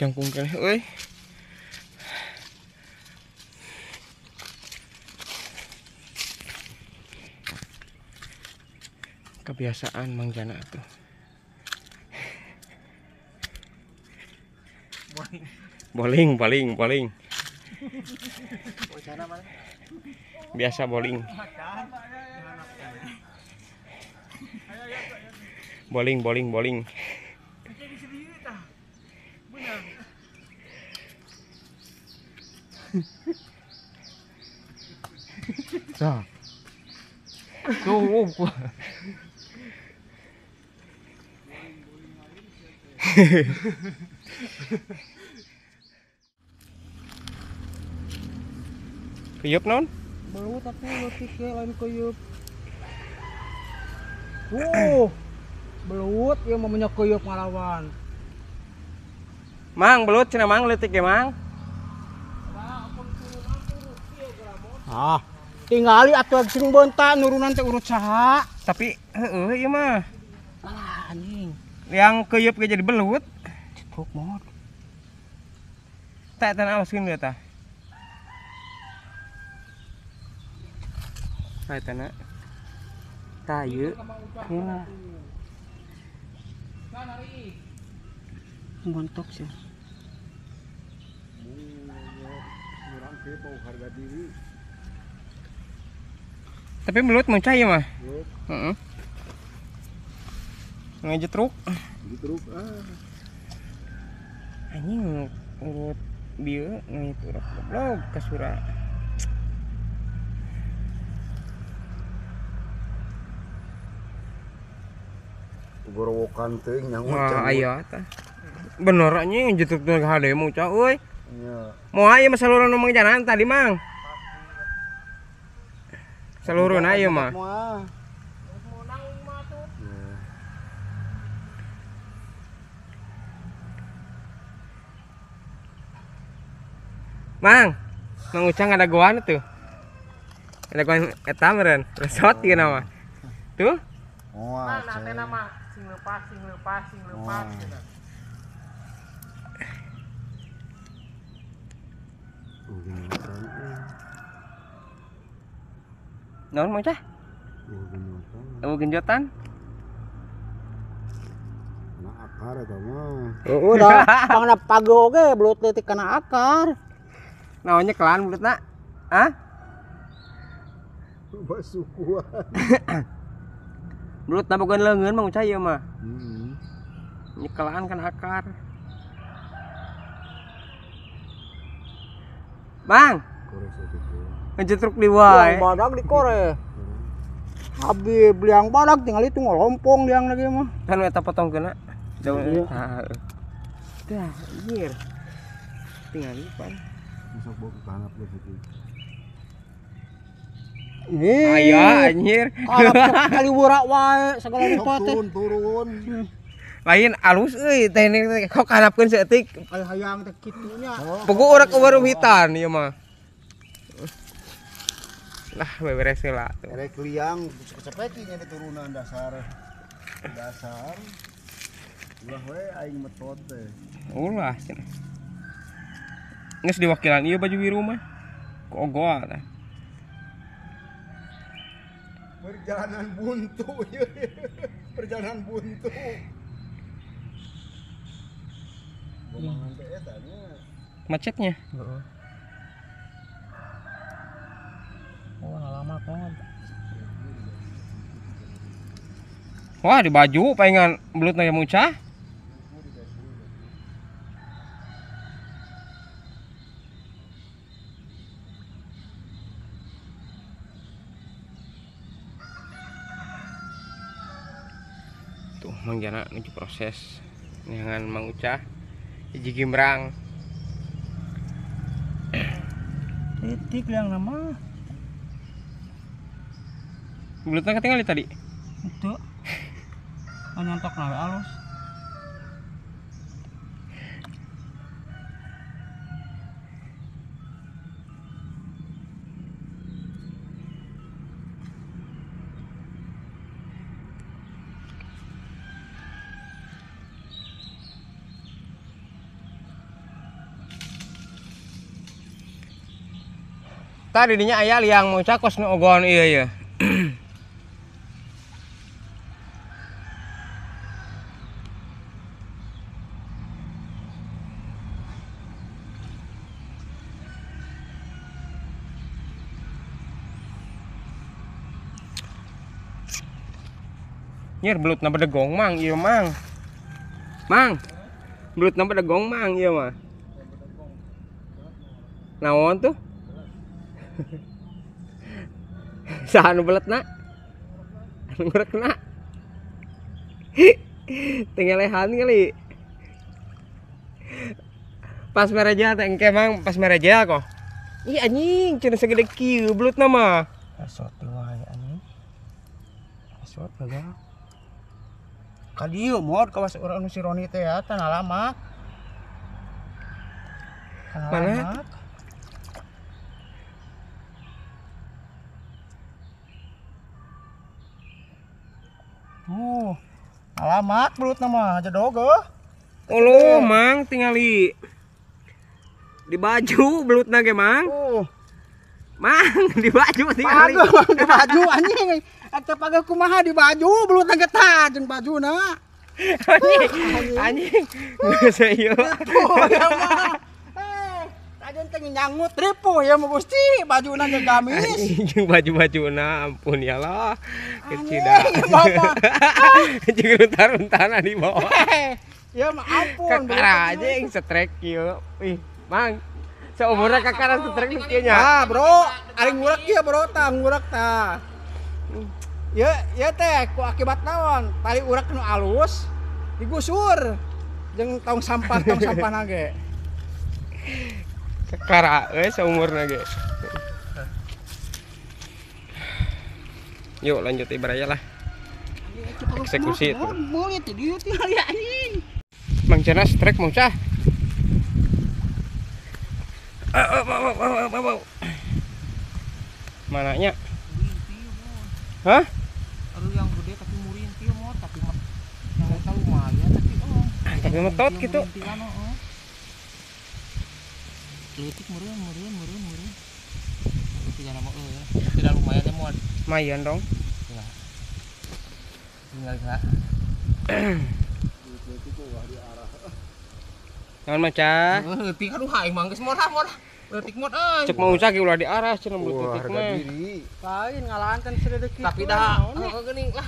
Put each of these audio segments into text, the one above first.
Jangkung keneh euy. Kebiasaan Mang Jana tuh. Boling, boling, boling. Biasa boling. Boling, boling, boling. Tuh. Tuh. Keyup non? Belut tapi leutik ge lain keyup. Tuh. Belut ieu mah nya keyup ngalawan. Mang belut cenah mang leutik ge mang. Ah, tingali atuh sing beunta nurunan teh urut saha. Tapi heueuh ieu mah. Alah anjing. Yang keyup ge jadi belut. Cetruk mod. Tah eta awaskeun deui tah. Tah eta na. Tah ieu. Heula. Montok sih. Tapi belut muncah ya mah. Heeh. Ngejetruk. Ngejetruk ah. Anjing urut bieu ngejetruk goblok kasura. Gorowokan teuing nyangut. Wah, aya tah. Bener anjing ngejetruk teh hade muncah euy. Nya. Moal ieu mah saluran nu Mang Jana tadi Mang. Saluran ieu mah. Mang, Mang Ucang ada goan tuh. Ada goan eta meureun, resot ieu nama. Tuh. Oh, nah, teh nama sing lepas, sing lepas, sing lepas gitu. Naon Mang Cah? Oh, genjotan. Kana akar eta mah. Heueuh da, pangna pago oge belut leutik kana akar. Naonnya kelan belutna? Hah? Basukuan. Belut na boga leungeun Mang Ucah ieu mah. Heeh. Nyekelan kan akar. Bang. Ngejetruk di wae. Liang badag dikore. Habib liang badag tinggal itu ngolompong liang lagi mah. Kan eta potong kena. Jauh. Dah, anjir. Tinggal pan. Masuk bau kanap gitu. Aya anjir. Kanap kali wurak wae segala rupa teh. Turun, turun. Lain alus euy teh ini kok kanapkeun saeutik. Aya hayang teh kitu nya. Pugu urang uruhitan ieu mah. Lah beberes heula tuh. Erek liang cepeki nya turunan dasar. Dasar. Ulah we aing metot teh. Ulah cenah. Geus diwakilan ieu baju biru mah. Ku ogoa tah. Perjalanan buntu ieu. Perjalanan buntu. Gomangan teh eta nya. Macetnya. Heeh. Oh, lama banget. Wah, di baju palingan belut na mucah. Tuh, Mang Jana menuju proses dengan Mang Ucah hiji gimrang. Titik yang nama. Belutnya ketinggalan tadi. Itu. Nyantok nawe alus. Tadi dinya aya liang Mang Uca kos nu ogon ieu ye. Nyer belut na bedegong Mang, ieu Mang. Mang. Belut na bedegong Mang ieu mah. Naon tuh? Saha nu beletna? Anu ngurekna. Tengelehan kali. Pas mereja teh engke Mang, pas mereja kok. Ih anjing, cenah segede kieu belutna mah. Esot wae anjing. Esot gagal. Ka dieu mod kawas urang nu si Roni teh ya tanah lama. Mana? Tuh, alamat belutna mah jedog eueuh. Olo Mang tingali di baju belutna ge Mang. Mang di baju tingali. Pageuh di baju anjing. Eta pageuh kumaha di baju belutna ge tah jeung bajuna. Anjing. Anjing. Geus ieu. Tajeun teh nyangut ripuh ya mah Gusti, bajuna ge gamis. Anjing baju-bajuna ampun ya Allah. Kecil dah. Jeung runtar-runtana di bawah. Ya mah ampun. Kakara anjing setrek ieu. Ih, Mang. Seumurna kakara setrek nu kieu nya. Ah, bro, ari ngurek ieu bro tah, ngurek tah. Ya, ya teh ku akibat naon? Tali urek nu alus digusur jeung tong sampah ge. Kakara euy seumurna ge. Yuk lanjut ibaraya lah. Eksekusi itu. Mang Cena strike Mang Cah. Mananya? Hah? Aduh yang gede tapi murintil mau tapi yang eta lumayan tapi oh. Tapi metot gitu. Leutik meureun. Tiga nama euy ya. Tidak lumayan ya mod. Lumayan dong. Lah. Tinggal lah. Naon maca? Leutik aduh aing mah geus mod ah mod. Leutik mod euy. Cek mau usah ge ulah diarah cenah leutik mah. Lain ngalahan kan sedetik. Tapi dah heeh geuning lah.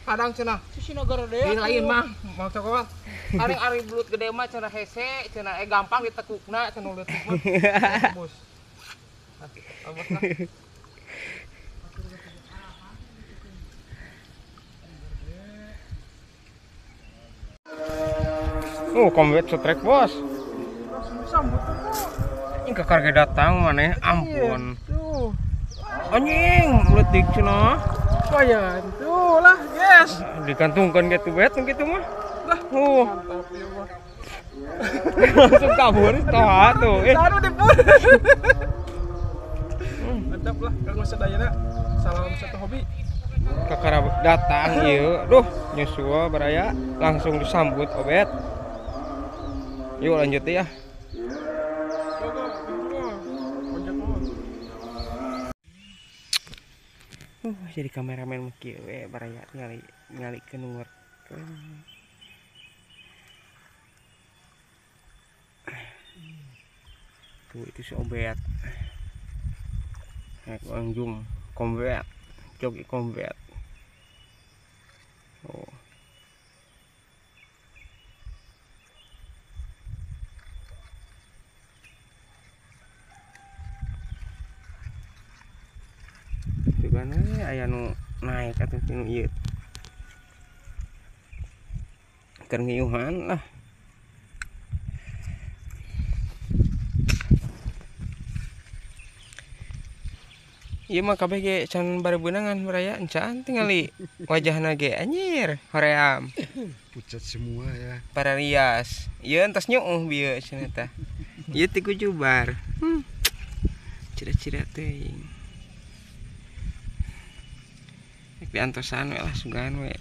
Kadang cenah sisina gede. Ih lain mah maksud mah. Ari ari belut gede mah cenah hese, cenah gampang ditekukna cenah leutik mah. Bos. Oh, kombet setrek bos. Ini kakar ge datang maneh, ampun. Anjing, leutik cenah. Lumayan tuh lah, yes. Digantungkan gitu bet gitu mah. Lah, mantap ya mah. Langsung kabur toh tuh. Aduh dipun. Mantap lah, Kang Sadayana. Salam satu hobi. Kakara datang ieu. Duh, nyusul baraya langsung disambut obet. Yuk lanjut ya. Jadi kameramen mah kieu we baraya ngalikeun nu Tuh itu si obet. Naik langsung kombet, jogi kombet. Oh. Sugan we aya nu naik atuh tinu ieu. Keur ngiyuhan lah. Ieu mah kabeh ge can barebeunangan baraya encan tingali wajahna ge anjir hoream. Pucat semua ya. Para rias. Ieu entos nyuuh bieu cenah tah. Ieu ti kujubar. Cira-cira teuing. Rek diantosan we lah sugan we.